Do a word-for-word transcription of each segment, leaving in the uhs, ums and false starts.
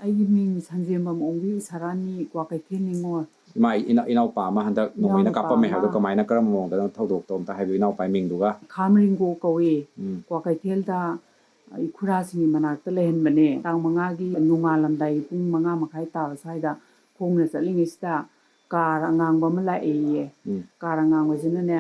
ꯑꯩꯒꯤ ꯃꯤꯡ ꯁꯟꯖꯦꯝꯕꯝ ꯑꯣꯡꯕꯤ ꯎꯁꯥꯔꯥꯅꯤ, ꯀ꯭ꯋꯥꯀꯩꯊꯦꯜ ꯅꯤꯉꯣꯜ꯫ ꯏꯃꯥ, ꯏꯅꯥꯎ- ꯏꯅꯥꯎꯄꯥ ꯑꯃ ꯍꯟꯗꯛ ꯅꯣꯡꯃꯩꯅ ꯏꯅꯥꯎꯅꯨꯄꯥ ꯀꯥꯞꯄꯝꯃꯦ ꯑꯃ꯫ ꯍꯥꯏꯕꯗꯣ ꯀꯃꯥꯏꯅ, ꯀꯔꯝꯕ ꯃꯑꯣꯡꯗ? ꯅꯪ ꯊꯧꯗꯣꯛꯇꯣ ꯑꯝꯇ ꯍꯥꯏꯕꯤꯌꯨ, ꯏꯅꯥꯎꯄꯥꯒꯤ ꯃꯤꯡꯗꯨꯒ꯫ ꯈꯥꯝꯔꯤꯡꯒꯣ ꯀꯧꯏ꯫ ꯎꯝ꯫ ꯀ꯭ꯋꯥꯀꯩꯊꯦꯜꯗ ꯏꯈꯨꯔꯥꯁꯤꯡꯒꯤ ꯃꯅꯥꯛꯇ ꯂꯩꯍꯟꯕꯅꯦ꯫ ꯇꯥꯡ ꯃꯉꯥꯒꯤ ꯅꯣꯡꯉꯥꯜꯂꯝꯗꯥꯏꯒꯤ ꯄꯨꯡ ꯃꯉꯥ ꯃꯈꯥꯏ ꯇꯥꯕ ꯁ꯭ꯋꯥꯏꯗ ꯈꯣꯡꯅ ꯆꯠꯂꯤꯉꯩꯁꯤꯗ ꯀꯥꯔ ꯑꯉꯥꯡꯕ ꯑꯃ ꯂꯥꯛꯑꯦꯌꯦ꯫ ꯎꯝ꯫ ꯀꯥꯔ ꯑꯉꯥꯡꯕꯁꯤꯅꯅꯦ,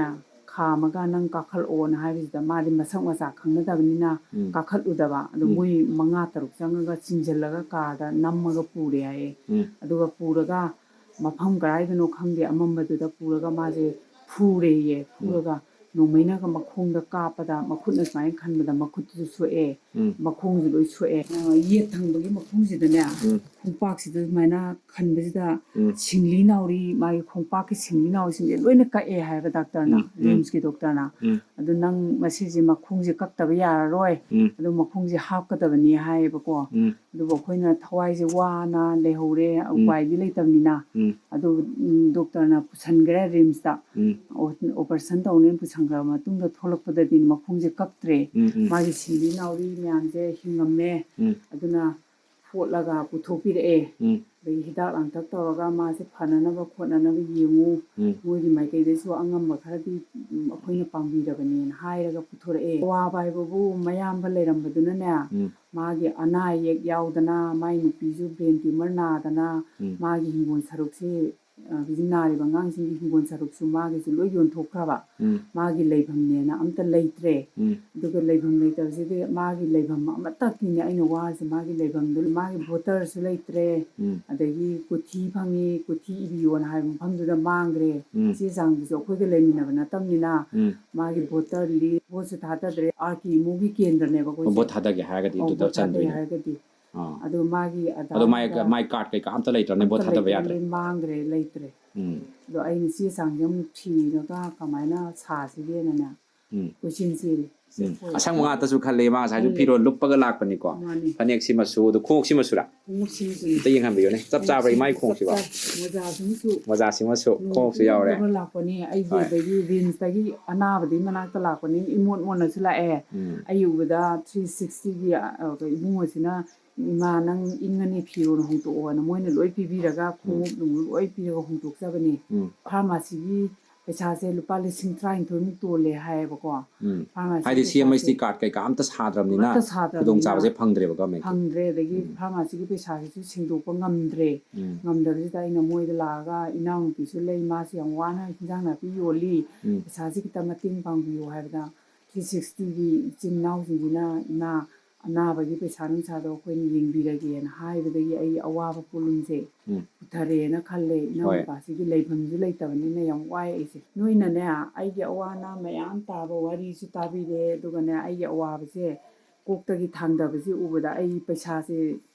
ꯈꯥꯝꯃꯒ "ꯅꯪ ꯀꯥꯈꯠꯂꯛꯑꯣꯅ" ꯍꯥꯏꯕꯁꯤꯗ ꯃꯥꯗꯤ ꯃꯁꯛ ꯃꯆꯥ ꯈꯪꯅꯗꯕꯅꯤꯅ ꯎꯝ꯫ ꯀꯥꯈꯠꯂꯨꯗꯕ꯫ ꯑꯗꯣ ꯎꯝ꯫ ꯃꯣꯏ ꯃꯉꯥ ꯇꯔꯨꯛ ꯆꯪꯉꯒ ꯆꯤꯡꯁꯤꯜꯂꯒ ꯀꯥꯔꯗ ꯅꯝꯃꯒ ꯄꯨꯔꯦ ꯍꯥꯏꯌꯦ꯫ ꯎꯝ꯫ ꯑꯗꯨꯒ ꯄꯨꯔꯒ ꯃꯐꯝ ꯀꯗꯥꯏꯗꯅꯣ ꯈꯪꯗꯦ, ꯑꯃꯝꯕꯗꯨꯗ ꯄꯨꯔꯒ ꯃꯥꯁꯦ ꯐꯨꯔꯦꯌꯦ꯫ ꯐꯨꯔꯒ ꯅꯣꯡꯃꯩꯅꯒ ꯃꯈꯣꯡꯗ ꯀꯥꯞꯄꯗ ꯃꯈꯨꯠꯅ ꯁꯨꯃꯥꯏꯅ ꯈꯟꯕꯗ ꯃꯈꯨꯠꯇꯨꯁꯨ ꯁꯣꯛꯑꯦ꯫ ꯎꯝ꯫ ꯃꯈꯣꯡꯁꯨ ꯂꯣꯏ ꯁꯣꯛꯑꯦ꯫ ꯑ, ꯌꯦꯠ ꯊꯪꯕꯒꯤ ꯃꯈꯣꯡꯁꯤꯗꯅꯦ, ꯎꯝ꯫ ꯈꯣꯡꯄꯥꯛꯁꯤꯗ ꯁꯨꯃꯥꯏꯅ ꯈꯟꯕꯁꯤꯗ ꯎꯝ꯫ ꯁꯤꯡꯂꯤ ꯅꯥꯎꯔꯤ, ꯃꯥꯒꯤ ꯈꯣꯡꯄꯥꯛꯀꯤ ꯁꯤꯡꯂꯤ ꯅꯥꯎꯔꯤꯁꯤꯡꯁꯦ ꯂꯣꯏꯅ ꯀꯛꯑꯦ ꯍꯥꯏꯕ ꯗꯥꯛꯇꯔꯅ, ꯎꯝ, ꯎꯝ꯫ ꯔꯤꯝꯁꯀꯤ ꯗꯣꯛꯇꯔꯅ꯫ ꯎꯝ꯫ "ꯑꯗꯨ ꯅꯪ ꯃꯁꯤꯁꯦ ꯃꯈꯣꯡꯁꯦ ꯀꯛꯇꯕ ꯌꯥꯔꯔꯣꯏ, ꯎꯝ꯫ ꯑꯗꯨ ꯃꯈꯣꯡꯁꯦ ꯍꯥꯞꯀꯗꯕꯅꯤ" ꯍꯥꯏꯌꯦꯕꯀꯣ꯫ ꯎꯝ꯫ ꯑꯗꯨꯕꯨ ꯑꯩꯈꯣꯏꯅ ꯊꯋꯥꯏꯁꯦ ꯋꯥꯅ ꯂꯩꯍꯧꯔꯦ, ꯎꯝ꯫ ꯎꯄꯥꯏꯗꯤ ꯂꯩꯇꯕꯅꯤꯅ꯫ ꯎꯝ꯫ ꯑꯗꯨ, ꯎꯝ, ꯗꯣꯛꯇꯔꯅ ꯄꯨꯁꯟꯈ꯭ꯔꯦ ꯔꯤꯝꯁꯇ꯫ ꯎꯝ꯫ ꯑꯣ-, ꯑꯣꯄꯔꯦꯁꯟ ꯇꯧꯅꯦꯅ ꯄꯨꯁꯟꯈ꯭ꯔꯕ ꯃꯇꯨꯡꯗ ꯊꯣꯛꯂꯛꯄꯗꯗꯤ ꯃꯈꯣꯡꯁꯦ ꯀꯛꯇ꯭ꯔꯦ꯫ ꯎꯝ, ꯎꯝ꯫ ꯃꯥꯒꯤ ꯁꯤꯡꯂꯤ ꯅꯥꯎꯔꯤ ꯃꯌꯥꯝꯁꯦ ꯍꯤꯡꯉꯝꯃꯦ꯫ ꯎꯝ꯫ ꯑꯗꯨꯅ ꯐꯣꯠꯂꯒ ꯄꯨꯊꯣꯛꯄꯤꯔꯛꯑꯦ꯫ ꯎꯝ꯫ ꯑꯗꯒꯤ ꯍꯤꯗꯥꯛ ꯂꯥꯡꯊꯛ ꯇꯧꯔꯒ ꯃꯥꯁꯦ ꯐꯅꯅꯕ ꯈꯣꯠꯅꯅꯕ ꯌꯦꯡꯉꯨ꯫ ꯎꯝ꯫ ꯃꯣꯏꯒꯤ ꯃꯥꯏꯀꯩꯗꯁꯨ ꯑꯉꯝꯕ ꯈꯔꯗꯤ, ꯎꯝ, ꯑꯩꯈꯣꯏꯅ ꯄꯥꯡꯕꯤꯔꯕꯅꯦꯅ ꯍꯥꯏꯔꯒ ꯄꯨꯊꯣꯔꯛꯑꯦ꯫ ꯑꯋꯥꯕ ꯍꯥꯏꯕꯕꯨ ꯃꯌꯥꯝꯕ ꯂꯩꯔꯝꯕꯗꯨꯅꯅꯦ, ꯎꯝ꯫ ꯃꯥꯒꯤ ꯑꯅꯥ ꯑꯌꯦꯛ ꯌꯥꯎꯗꯅ, ꯃꯥꯏ ꯅꯨꯄꯤꯁꯨ ꯕ꯭ꯔꯦꯟ ꯇ꯭ꯌꯨꯃꯔ ꯅꯥꯗꯅ, ꯎꯝ꯫ ꯃꯥꯒꯤ ꯍꯤꯡꯒꯣꯜ ꯁꯔꯨꯛꯁꯤ, ꯑ, ꯍꯧꯖꯤꯛ ꯅꯥꯔꯤꯕ ꯑꯉꯥꯡꯁꯤꯡꯒꯤ ꯍꯤꯡꯒꯣꯜ ꯁꯔꯨꯛꯁꯨ ꯃꯥꯒꯤꯁꯨ ꯂꯣꯏ ꯌꯣꯟꯊꯣꯛꯈ꯭ꯔꯕ꯫ ꯎꯝ꯫ ꯃꯥꯒꯤ ꯂꯩꯐꯝꯅꯦꯅ ꯑꯝꯇ ꯂꯩꯇ꯭ꯔꯦ꯫ ꯎꯝ꯫ ꯑꯗꯨꯒ ꯂꯩꯐꯝ ꯂꯩꯇꯕꯁꯤꯗꯤ ꯃꯥꯒꯤ ꯂꯩꯐꯝ ꯑꯃꯇꯪꯅꯤꯅꯦ ꯑꯩꯅ ꯋꯥꯔꯤꯁꯦ꯫ ꯃꯥꯒꯤ ꯂꯩꯐꯝꯗꯨ, ꯃꯥꯒꯤ ꯚꯣꯇꯔꯁꯨ ꯂꯩꯇ꯭ꯔꯦ꯫ ꯎꯝ꯫ ꯑꯗꯒꯤ ꯀꯨꯊꯤ ꯐꯪꯉꯤ, ꯀꯨꯊꯤ ꯏꯕꯤꯌꯣꯅ ꯍꯥꯏꯕ ꯃꯐꯝꯗꯨꯗ ꯃꯥꯡꯈ꯭ꯔꯦ꯫ ꯎꯝ꯫ ꯆꯦ ꯆꯥꯡꯗꯨꯁꯨ ꯑꯩꯈꯣꯏꯒ ꯂꯩꯃꯤꯟꯅꯕ ꯅꯠꯇꯕꯅꯤꯅ꯫ ꯎꯝ꯫ ꯃꯥꯒꯤ ꯚꯣꯇꯔ ꯂꯤꯁ, ꯚꯣꯠꯁꯨ ꯊꯥꯗꯗ꯭ꯔꯦ, ꯑꯥꯔ ꯀꯦ ꯏꯃꯨꯒꯤ ꯀꯦꯟꯗ꯭ꯔꯅꯦꯕ ꯑꯩꯈꯣꯏꯁꯦ꯫ ꯚꯣꯠ ꯊꯥꯗꯒꯦ ꯍꯥꯏꯔꯒꯗꯤ ꯑꯧ, ꯑꯗꯨꯗ ꯚꯣꯠ ꯊꯥꯗꯒꯦ ꯆꯟꯗꯣꯏꯅꯦ꯫ ꯍꯥꯏꯔꯒꯗꯤ꯫ ꯑꯥ꯫ ꯑꯗꯨ ꯃꯥꯒꯤ ꯑꯗꯣ ꯃꯥꯏ, ꯑꯙꯥꯔ ꯃꯥꯏ ꯀꯥꯔꯠ ꯀꯩꯀꯥ ꯑꯝꯇ ꯂꯩꯇ꯭ꯔꯕꯅꯤꯅ ꯚꯣꯠ ꯑꯝꯇ ꯊꯥꯗꯕ ꯂꯩꯇ꯭ꯔꯦ, ꯌꯥꯗ꯭ꯔꯦ꯫ ꯂꯣꯏ ꯃꯥꯡꯈ꯭ꯔꯦ, ꯂꯩꯇ꯭ꯔꯦ꯫ ꯎꯝ꯫ ꯑꯗꯣ ꯑꯩꯅ ꯆꯦ ꯆꯥꯡꯁꯦ ꯑꯃꯨꯛ ꯊꯤꯔꯒ ꯀꯃꯥꯏꯅ ꯁꯥꯁꯤꯒꯦꯅꯅꯦ ꯎꯝ꯫ ꯀꯣꯏꯆꯦꯟ ꯆꯦꯜꯂꯤ꯫ ꯎꯝ꯫ ꯑꯁꯪꯕ ꯉꯥꯛꯇꯁꯨ ꯈꯜꯂꯦ꯫ ꯃꯥ ꯉꯁꯥꯏꯁꯨ ꯈꯜꯂꯦ꯫ ꯐꯤꯔꯣꯜ ꯂꯨꯞꯄꯒ ꯂꯥꯛꯄꯅꯤꯀꯣ꯫ ꯃꯥꯅꯤ꯫ ꯐꯅꯦꯛꯁꯤꯃꯁꯨ, ꯑꯗꯨ ꯈꯣꯡꯎꯞꯁꯤꯃꯁꯨꯔꯥ? ꯈꯣꯡꯎꯞꯁꯤꯃꯁꯨꯅꯤ꯫ ꯑꯝꯇ ꯌꯦꯡꯍꯟꯕꯤꯌꯨꯅꯦ꯫ ꯆꯞ ꯆꯥꯕ꯭ꯔꯥ ꯏꯃꯥꯒꯤ ꯈꯣꯡꯎꯞꯁꯤꯕꯣ? ꯆꯞ ꯆꯥꯏ꯫ ꯃꯣꯖꯥꯁꯤꯃꯁꯨ꯫ ꯃꯣꯖꯥꯁꯤꯃꯁꯨ, ꯎꯝ, ꯈꯣꯡꯎꯞꯁꯨ ꯌꯥꯎꯔꯦ꯫ ꯂꯧꯔ ꯂꯥꯛꯄꯅꯤ꯫ ꯑꯩꯒꯤ ꯍꯣꯏ꯫ ꯑꯗꯒꯤ ꯔꯤꯝꯁꯇꯒꯤ ꯑꯅꯥꯕꯗꯤ ꯃꯅꯥꯛꯇ ꯂꯥꯛꯄꯅꯤ꯫ ꯏꯃꯣꯠ ꯃꯣꯠꯅꯁꯨ ꯂꯥꯛꯑꯦ꯫ ꯎꯝ꯫ ꯑꯩ ꯎꯕꯗ ꯊ꯭ꯔꯤ ꯁꯤꯛꯁꯇꯤꯒꯤ, ꯑ, ꯏꯕꯨꯡꯉꯣꯁꯤꯅ "ꯏꯃꯥ, ꯅꯪ ꯏꯪꯉꯅꯤ, ꯐꯤꯔꯣꯜ ꯍꯣꯡꯗꯣꯛꯑꯣꯅ" ꯃꯣꯏꯅ ꯂꯣꯏ ꯄꯤꯕꯤꯔꯒ, ꯈꯣꯡꯎꯞ ꯅꯨꯡꯎꯞ ꯂꯣꯏ ꯄꯤꯔꯒ ꯍꯣꯡꯗꯣꯛꯆꯕꯅꯤ꯫ ꯎꯝ꯫ ꯐꯥꯔꯃꯥꯁꯤꯒꯤ ꯄꯩꯁꯥꯁꯦ ꯂꯨꯄꯥ ꯂꯤꯁꯤꯡ ꯇꯔꯥꯅꯤꯊꯣꯏꯃꯨꯛ ꯇꯣꯜꯂꯦ ꯍꯥꯏꯌꯦꯕꯀꯣ꯫ ꯎꯝ꯫ ꯐꯥꯔꯃꯥꯁꯤ ꯍꯥꯏꯗꯤ ꯁꯤ ꯑꯦꯝ ꯑꯩꯁ ꯇꯤ ꯄꯩꯁꯥꯁꯦ ꯀꯥꯔꯗ ꯀꯩꯀꯥ ꯑꯝꯇ ꯁꯥꯗ꯭ꯔꯕꯅꯤꯅ ꯑꯃꯠꯇ ꯁꯥꯗ꯭ꯔꯕꯅꯤꯅ ꯈꯨꯗꯣꯡꯆꯥꯕꯁꯦ ꯐꯪꯗ꯭ꯔꯦꯕ ꯒꯚꯔꯟꯃꯦꯟꯠꯀꯤ꯫ ꯐꯪꯗ꯭ꯔꯦ꯫ ꯑꯗꯒꯤ ꯎꯝ꯫ ꯐꯥꯔꯃꯥꯁꯤꯒꯤ ꯄꯩꯁꯥꯁꯤꯁꯨ ꯁꯦꯡꯗꯣꯛꯄ ꯉꯝꯗ꯭ꯔꯦ꯫ ꯎꯝ꯫ ꯉꯝꯗꯕꯁꯤꯗ ꯑꯩꯅ ꯃꯣꯏꯗ ꯂꯥꯛꯑꯒ, "ꯏꯅꯥꯎꯅꯨꯄꯤꯁꯨ ꯂꯩ, ꯃꯥꯁꯤ ꯌꯥꯝ ꯋꯥꯅ ꯍꯤꯟꯖꯥꯡ ꯅꯥꯄꯤ ꯌꯣꯜꯂꯤ, ꯎꯝ꯫ ꯄꯩꯁꯥꯁꯤ ꯈꯤꯇ ꯃꯇꯦꯡ ꯄꯥꯡꯕꯤꯌꯨ" ꯍꯥꯏꯕꯗ, ꯊ꯭ꯔꯤ ꯁꯤꯛꯁꯇꯤꯒꯤ ꯏꯆꯤꯟ ꯏꯅꯥꯎꯁꯤꯡꯁꯤꯅ ꯏꯃꯥ ꯑꯅꯥꯕꯒꯤ ꯄꯩꯁꯥ ꯅꯨꯡꯁꯥꯗꯣ ꯑꯩꯈꯣꯏꯅ ꯌꯦꯡꯕꯤꯔꯒꯦꯅ ꯍꯥꯏꯕꯗꯒꯤ ꯑꯩ ꯑꯋꯥꯕ ꯄꯣꯠꯂꯨꯝꯁꯦ ꯎꯝ꯫ ꯄꯨꯊꯔꯦꯅ ꯈꯜꯂꯦ꯫ ꯍꯣꯏ꯫ ꯏꯅꯥꯎꯅꯨꯄꯥꯁꯤꯒꯤ ꯂꯩꯐꯝꯁꯨ ꯂꯩꯇꯕꯅꯤꯅ ꯌꯥꯝ ꯋꯥꯏ ꯑꯩꯁꯦ꯫ ꯅꯣꯏꯅꯅꯦ, ꯑꯩꯒꯤ ꯑꯋꯥ ꯑꯅꯥ ꯃꯌꯥꯝ ꯇꯥꯕ ꯋꯥꯔꯤꯁꯨ ꯇꯥꯕꯤꯔꯦ, ꯑꯗꯨꯒꯅꯦ, ꯑꯩꯒꯤ ꯑꯋꯥꯕꯁꯦ ꯀꯣꯛꯇꯒꯤ ꯊꯥꯡꯗꯕꯁꯦ ꯎꯕꯗ ꯑꯩ ꯄꯩꯁꯥꯁꯦ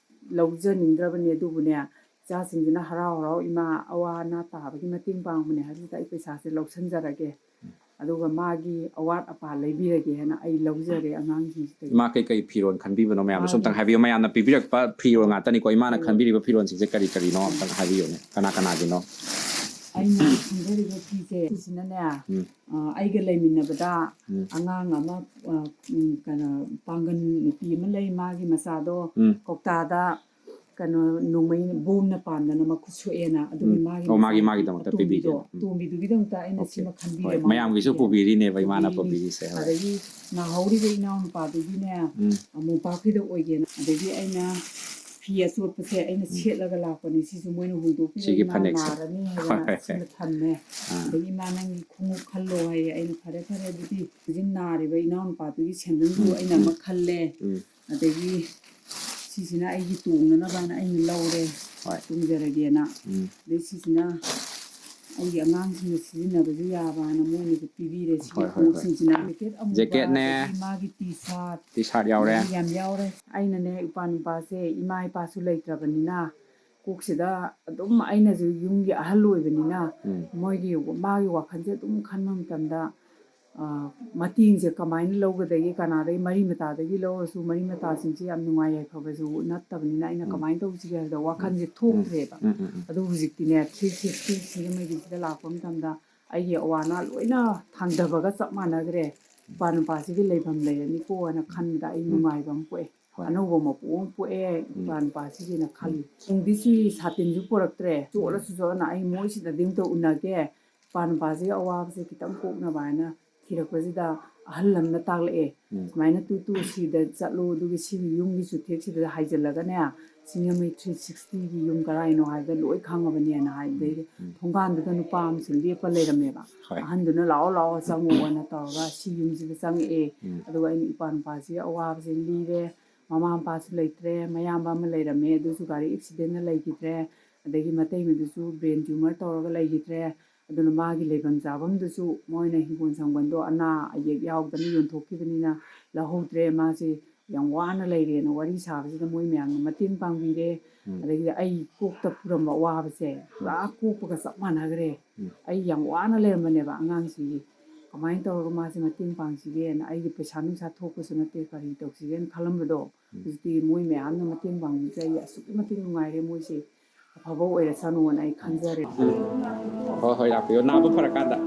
ꯂꯧꯖꯅꯤꯡꯗ꯭ꯔꯕꯅꯦ, ꯑꯗꯨꯕꯨꯅꯦ, ꯏꯆꯥꯁꯤꯡꯁꯤꯅ ꯍꯔꯥꯎ ꯍꯔꯥꯎ ꯏꯃꯥ ꯑꯋꯥ ꯑꯅꯥ ꯇꯥꯕꯒꯤ ꯃꯇꯦꯡ ꯄꯥꯡꯕꯅꯦ ꯍꯥꯏꯕꯁꯤꯗ ꯑꯩ ꯄꯩꯁꯥꯁꯦ ꯂꯧꯁꯟꯖꯔꯒꯦ, ꯑꯗꯨꯒ ꯃꯥꯒꯤ ꯑꯋꯥꯠ ꯑꯄꯥ ꯂꯩꯕꯤꯔꯒꯦ ꯍꯥꯏꯅ ꯑꯩ ꯂꯧꯖꯔꯦ ꯑꯉꯥꯡꯁꯤꯡꯁꯤꯗꯒꯤ꯫ ꯏꯃꯥ ꯀꯩꯀꯩ ꯐꯤꯔꯣꯜ ꯈꯟꯕꯤꯕꯅꯣ ꯃꯌꯥꯝꯗꯣꯁꯨ ꯃꯥꯒꯤ ꯑꯝꯇꯪ ꯍꯥꯏꯕꯤꯌꯨ꯫ ꯃꯌꯥꯝꯅ ꯄꯤꯕꯤꯔꯛꯄ ꯐꯤꯔꯣꯜ ꯉꯥꯛꯇꯅꯤꯀꯣ꯫ ꯏꯃꯥꯅ ꯐꯤꯔꯣꯜ꯫ ꯈꯟꯕꯤꯔꯤꯕ ꯐꯤꯔꯣꯜꯁꯤꯡꯁꯦ ꯀꯔꯤ ꯀꯔꯤꯅꯣ ꯑꯝꯇꯪ ꯍꯥꯏꯕꯤꯌꯨꯅꯦ, ꯀꯅꯥ ꯀꯅꯥꯒꯤꯅꯣ? ꯑꯩꯅ ꯈꯟꯖꯔꯤꯕ ꯐꯤꯁꯦ, ꯁꯤꯁꯤꯅꯅꯦ, ꯎꯝ꯫ ꯑ, ꯑꯩꯒ ꯂꯩꯃꯤꯟꯅꯕꯗ ꯎꯝ꯫ ꯑꯉꯥꯡ ꯑꯃ, ꯑ, ꯎꯝ, ꯀꯩꯅꯣ, ꯄꯥꯡꯒꯟ ꯅꯨꯄꯤ ꯑꯃ ꯂꯩ, ꯃꯥꯒꯤ ꯃꯆꯥꯗꯣ ꯎꯝ꯫ ꯀꯧꯇꯥꯗ ꯀꯩꯅꯣ, ꯅꯣꯡꯃꯩ ꯕꯣꯝꯅ ꯄꯥꯟꯗꯅ ꯃꯈꯨꯠ ꯁꯣꯛꯑꯦꯅ, ꯑꯗꯨꯒꯤ ꯎꯝ꯫ ꯃꯥꯒꯤ ꯑꯣ, ꯃꯥꯒꯤ, ꯃꯆꯥ ꯃꯥꯒꯤꯗꯃꯛꯇ ꯑꯇꯣꯝꯕꯤꯗꯣ, ꯄꯤꯕꯤꯒꯦꯅ꯫ ꯎꯝ꯫ ꯑꯇꯣꯝꯕꯤꯗꯨꯒꯤꯗꯃꯛꯇ ꯑꯩꯅ ꯑꯣꯀꯦ꯫ ꯁꯤꯃ ꯈꯟꯕꯤꯔꯦ, ꯍꯣꯏ, ꯃꯥꯅ ꯃꯌꯥꯝꯒꯤꯁꯨ ꯄꯤꯕꯤꯔꯦ꯫ ꯄꯨꯕꯤꯔꯤꯅꯦꯕ ꯏꯃꯥꯅ ꯄꯨꯕꯤꯔꯤꯅꯤ꯫ ꯄꯨꯕꯤꯔꯤꯁꯦ꯫ ꯍꯣꯏ꯫ ꯑꯗꯒꯤ ꯅꯥꯍꯧꯔꯤꯕ ꯏꯅꯥꯎꯅꯨꯄꯥꯗꯨꯒꯤꯅꯦ, ꯎꯝ꯫ ꯑ, ꯃꯣꯝꯄꯥꯛ ꯐꯤꯗꯛ ꯑꯣꯏꯒꯦꯅ꯫ ꯑꯗꯒꯤ ꯑꯩꯅ ꯐꯤ ꯑꯆꯣꯠꯄꯁꯦ ꯑꯩꯅ ꯎꯝ꯫ ꯁꯦꯠꯂꯒ ꯂꯥꯛꯄꯅꯤ, ꯁꯤꯁꯨ ꯃꯣꯏꯅ ꯍꯨꯟꯗꯣꯛꯄꯤꯔ ꯁꯤꯒꯤ ꯏꯃꯥ ꯐꯅꯦꯛꯁꯦ꯫ ꯅꯥꯔꯅꯤ ꯍꯥꯏꯗꯅ ꯍꯣꯏ꯫ ꯁꯤꯃ ꯊꯝꯃꯦ꯫ ꯑꯥ꯫ ꯑꯗꯒꯤ ꯏꯃꯥ ꯅꯪꯒꯤ ꯈꯣꯡꯎꯞ ꯈꯜꯂꯣ ꯍꯥꯏꯌꯦ꯫ ꯑꯩꯅ ꯐꯔꯦ ꯐꯔꯦ ꯑꯗꯨꯗꯤ ꯍꯧꯖꯤꯛ ꯅꯥꯔꯤꯕ ꯏꯅꯥꯎꯅꯨꯄꯥꯗꯨꯒꯤ ꯁꯦꯟꯗꯜꯗꯨ ꯎꯝ, ꯑꯩꯅ ꯎꯝ꯫ ꯑꯃ ꯈꯜꯂꯦ꯫ ꯎꯝ꯫ ꯑꯗꯒꯤ ꯁꯤꯁꯤꯅ ꯑꯩꯒꯤ ꯇꯣꯡꯅꯅꯕꯅ ꯑꯩꯅ ꯂꯧꯔꯦ꯫ ꯍꯣꯏ꯫ ꯇꯣꯡꯖꯔꯒꯦꯅ꯫ ꯎꯝ꯫ ꯑꯗꯩ ꯁꯤꯁꯤꯅ ꯑꯩꯒꯤ ꯑꯉꯥꯡꯁꯤꯡꯅ ꯁꯤꯖꯤꯟꯅꯕꯁꯨ ꯌꯥꯕꯅ ꯃꯣꯏꯅꯁꯨ ꯄꯤꯕꯤꯔꯦ꯫ ꯁꯤꯒꯤ ꯍꯣꯏ, ꯍꯣꯏ, ꯍꯣꯏ꯫ ꯈꯣꯡꯎꯞꯁꯤꯡꯁꯤꯅ ꯖꯦꯀꯦꯠ ꯑꯃꯨꯕ, ꯖꯦꯀꯦꯠꯅꯦ꯫ ꯑꯗꯒꯤ ꯃꯥꯒꯤ ꯇꯤ ꯁꯥꯔꯠ, ꯇꯤ ꯁꯥꯔꯠ ꯌꯥꯎꯔꯦ꯫ ꯑꯗꯒꯤ ꯌꯥꯝ ꯌꯥꯎꯔꯦ꯫ ꯑꯩꯅꯅꯦ, ꯏꯄꯥ ꯅꯨꯄꯥꯁꯦ, ꯏꯃꯥ ꯏꯄꯥꯁꯨ ꯂꯩꯇ꯭ꯔꯕꯅꯤꯅ, ꯀꯣꯛꯁꯤꯗ ꯑꯗꯨꯝ ꯑꯩꯅꯁꯨ ꯌꯨꯝꯒꯤ ꯑꯍꯜ ꯑꯣꯏꯕꯅꯤꯅ, ꯎꯝ꯫ ꯃꯣꯏꯒꯤ, ꯃꯥꯒꯤ ꯋꯥꯈꯜꯁꯦ ꯑꯗꯨꯝ ꯈꯟꯕ ꯃꯇꯝꯗ, ꯑ, ꯃꯇꯦꯡꯁꯦ ꯀꯃꯥꯏꯅ ꯂꯧꯒꯗꯒꯦ, ꯀꯅꯥꯗꯒꯤ, ꯃꯔꯤ ꯃꯇꯥꯗꯒꯤ ꯂꯧꯔꯁꯨ, ꯃꯔꯤ ꯃꯇꯥꯁꯤꯡꯁꯦ ꯌꯥꯝ ꯅꯨꯡꯉꯥꯏ ꯌꯥꯏꯐꯕꯁꯨ ꯅꯠꯇꯕꯅꯤꯅ, ꯑꯩꯅ ꯎꯝ꯫ ꯀꯃꯥꯏꯅ ꯇꯧꯁꯤꯒꯦ ꯍꯥꯏꯕꯗ ꯋꯥꯈꯜꯁꯦ ꯎꯝ꯫ ꯊꯣꯛꯇ꯭ꯔꯦꯕ꯫ ꯎꯝ, ꯎꯝ, ꯎꯝ꯫ ꯑꯗꯨ ꯍꯧꯖꯤꯛꯇꯤꯅꯦ, ꯊ꯭ꯔꯤ ꯁꯤꯛꯁꯇꯤ ꯁꯤꯒꯤ ꯃꯣꯏꯒꯤꯁꯤꯗ ꯂꯥꯛꯄ ꯃꯇꯝꯗ ꯑꯩꯒꯤ ꯑꯋꯥ ꯑꯅꯥ ꯂꯣꯏꯅ ꯊꯥꯡꯊꯕꯒ ꯆꯞ ꯃꯥꯟꯅꯈ꯭ꯔꯦ꯫ ꯏꯄꯥ ꯅꯨꯄꯥꯁꯤꯒꯤ ꯂꯩꯐꯝ ꯂꯩꯔꯅꯤꯀꯣ ꯍꯥꯏꯅ ꯈꯟꯕꯗ ꯑꯩ ꯎꯝ꯫ ꯅꯨꯡꯉꯥꯏꯕ ꯑꯃ ꯄꯣꯛꯑꯦ꯫ ꯍꯣꯏ꯫ ꯑꯅꯧꯕ ꯃꯄꯨ ꯑꯃ ꯄꯣꯛꯑꯦ ꯎꯝ꯫ ꯏꯄꯥ ꯅꯨꯄꯥꯁꯤꯒꯤꯅ ꯈꯜꯂꯤ꯫ ꯇꯨꯡꯗꯤ ꯁꯤ ꯁꯥꯇꯤꯟꯁꯨ ꯄꯨꯔꯛꯇ꯭ꯔꯦ, ꯆꯣꯠꯂꯁꯨ ꯆꯣꯠꯂꯅ ꯑꯩ ꯃꯣꯏꯁꯤꯗꯗꯤ ꯑꯝꯇ ꯎꯅꯒꯦ, ꯏꯄꯥ ꯅꯨꯄꯥꯁꯤꯒꯤ ꯑꯋꯥꯕꯁꯦ ꯈꯤꯇꯪ ꯀꯣꯛꯅꯕ ꯍꯥꯏꯅ ꯊꯤꯔꯛꯄꯁꯤꯗ ꯑꯍꯜ ꯑꯃꯅ ꯇꯥꯛꯂꯛꯑꯦ꯫ ꯎꯝ꯫ "ꯁꯨꯃꯥꯏꯅ ꯇꯨ ꯇꯨ ꯁꯤꯗ ꯆꯠꯂꯨ, ꯑꯗꯨꯒ ꯁꯤꯒꯤ ꯌꯨꯝꯒꯤ ꯆꯨꯊꯦꯛꯁꯤꯗ ꯍꯥꯏꯖꯤꯜꯂꯒꯅꯦ, ꯁꯤꯡꯖꯃꯩ ꯊ꯭ꯔꯤ ꯁꯤꯛꯁꯇꯤꯒꯤ ꯌꯨꯝ ꯀꯔꯥꯏꯅꯣ ꯍꯥꯏꯕꯗ ꯂꯣꯏ ꯈꯪꯉꯕꯅꯦꯅ" ꯍꯥꯏꯕꯗꯩꯗꯤ ꯎꯝ꯫ ꯊꯣꯡꯒꯥꯟꯗꯨꯗ ꯅꯨꯄꯥ ꯑꯃꯁꯨ ꯂꯦꯞꯄ ꯂꯩꯔꯝꯃꯦꯕ꯫ ꯍꯣꯏ꯫ ꯑꯍꯟꯗꯨꯅ "ꯂꯥꯛꯑꯣ, ꯂꯥꯛꯑꯣ, ꯆꯪꯉꯛꯑꯣꯅ" ꯇꯧꯔꯒ ꯁꯤ ꯌꯨꯝꯁꯤꯗ ꯆꯪꯉꯛꯑꯦ꯫ ꯎꯝ꯫ ꯑꯗꯨꯒ ꯑꯩꯅ ꯏꯄꯥ ꯅꯨꯄꯥꯁꯤꯒꯤ ꯑꯋꯥꯕꯁꯦ ꯂꯤꯔꯦ, ꯃꯃꯥ ꯃꯄꯥꯁꯨ ꯂꯩꯇ꯭ꯔꯦ, ꯃꯌꯥꯝꯕ ꯑꯃ ꯂꯩꯔꯝꯃꯦ, ꯑꯗꯨꯁꯨ ꯒꯥꯔꯤ ꯑꯦꯛꯁꯤꯗꯦꯟꯅ ꯂꯩꯈꯤꯗ꯭ꯔꯦ, ꯑꯗꯒꯤ ꯃꯇꯩꯃꯗꯨꯁꯨ ꯕ꯭ꯔꯦꯟ ꯇ꯭ꯌꯨꯃꯔ ꯇꯧꯔꯒ ꯂꯩꯈꯤꯗ꯭ꯔꯦ꯫ ꯑꯗꯨꯅ ꯃꯥꯒꯤ ꯂꯩꯐꯝ ꯆꯥꯐꯝꯗꯨꯁꯨ ꯃꯣꯏꯅ ꯍꯤꯡꯒꯣꯜ ꯁꯝꯕꯜꯗꯣ ꯑꯅꯥ ꯑꯌꯦꯛ ꯌꯥꯎꯗꯅ ꯌꯣꯟꯊꯣꯛꯈꯤꯕꯅꯤꯅ ꯂꯧꯍꯧꯗ꯭ꯔꯦ꯫ ꯃꯥꯁꯦ ꯌꯥꯝ ꯋꯥꯅ ꯂꯩꯔꯦꯅ ꯋꯥꯔꯤ ꯁꯥꯕꯁꯤꯗ ꯃꯣꯏ ꯃꯌꯥꯝꯅ ꯃꯇꯦꯡ ꯄꯥꯡꯕꯤꯔꯦ꯫ ꯎꯝ꯫ ꯑꯗꯒꯤꯗꯤ ꯑꯩ ꯀꯣꯛꯇ ꯄꯨꯔꯝꯕ ꯑꯋꯥꯕꯁꯦ ꯄꯨꯔꯥ ꯀꯣꯛꯄꯒ ꯆꯞ ꯃꯥꯟꯅꯈ꯭ꯔꯦ꯫ ꯎꯝ꯫ ꯑꯩ ꯌꯥꯝ ꯋꯥꯅ ꯂꯩꯔꯝꯕꯅꯦꯕ ꯑꯉꯥꯡꯁꯤꯒꯤ꯫ ꯀꯃꯥꯏꯅ ꯇꯧꯔꯒ ꯃꯥꯁꯦ ꯃꯇꯦꯡ ꯄꯥꯡꯁꯤꯒꯦꯅ, ꯑꯩꯒꯤ ꯄꯩꯁꯥ ꯅꯨꯡꯁꯥ ꯊꯣꯛꯄꯁꯨ ꯅꯠꯇꯦ, ꯀꯔꯤ ꯇꯧꯁꯤꯒꯦꯅ ꯈꯜꯂꯝꯕꯗꯣ, ꯎꯝ꯫ ꯍꯧꯖꯤꯛꯇꯤ ꯃꯣꯏ ꯃꯌꯥꯝꯅ ꯃꯇꯦꯡ ꯄꯥꯡꯕꯤꯕꯁꯦ ꯑꯩ ꯑꯁꯨꯛꯀꯤ ꯃꯇꯤꯛ ꯅꯨꯡꯉꯥꯏꯔꯦ꯫ ꯃꯣꯏꯁꯦ ꯑꯐꯕ ꯑꯣꯏꯔꯁꯅꯨꯅ ꯑꯩ ꯈꯟꯖꯔꯦ꯫ ꯍꯣꯏ, ꯍꯣꯏ, ꯂꯥꯛꯄꯤꯌꯣ꯫ ꯅꯥꯕ ꯐꯔꯀꯥꯟꯗ꯫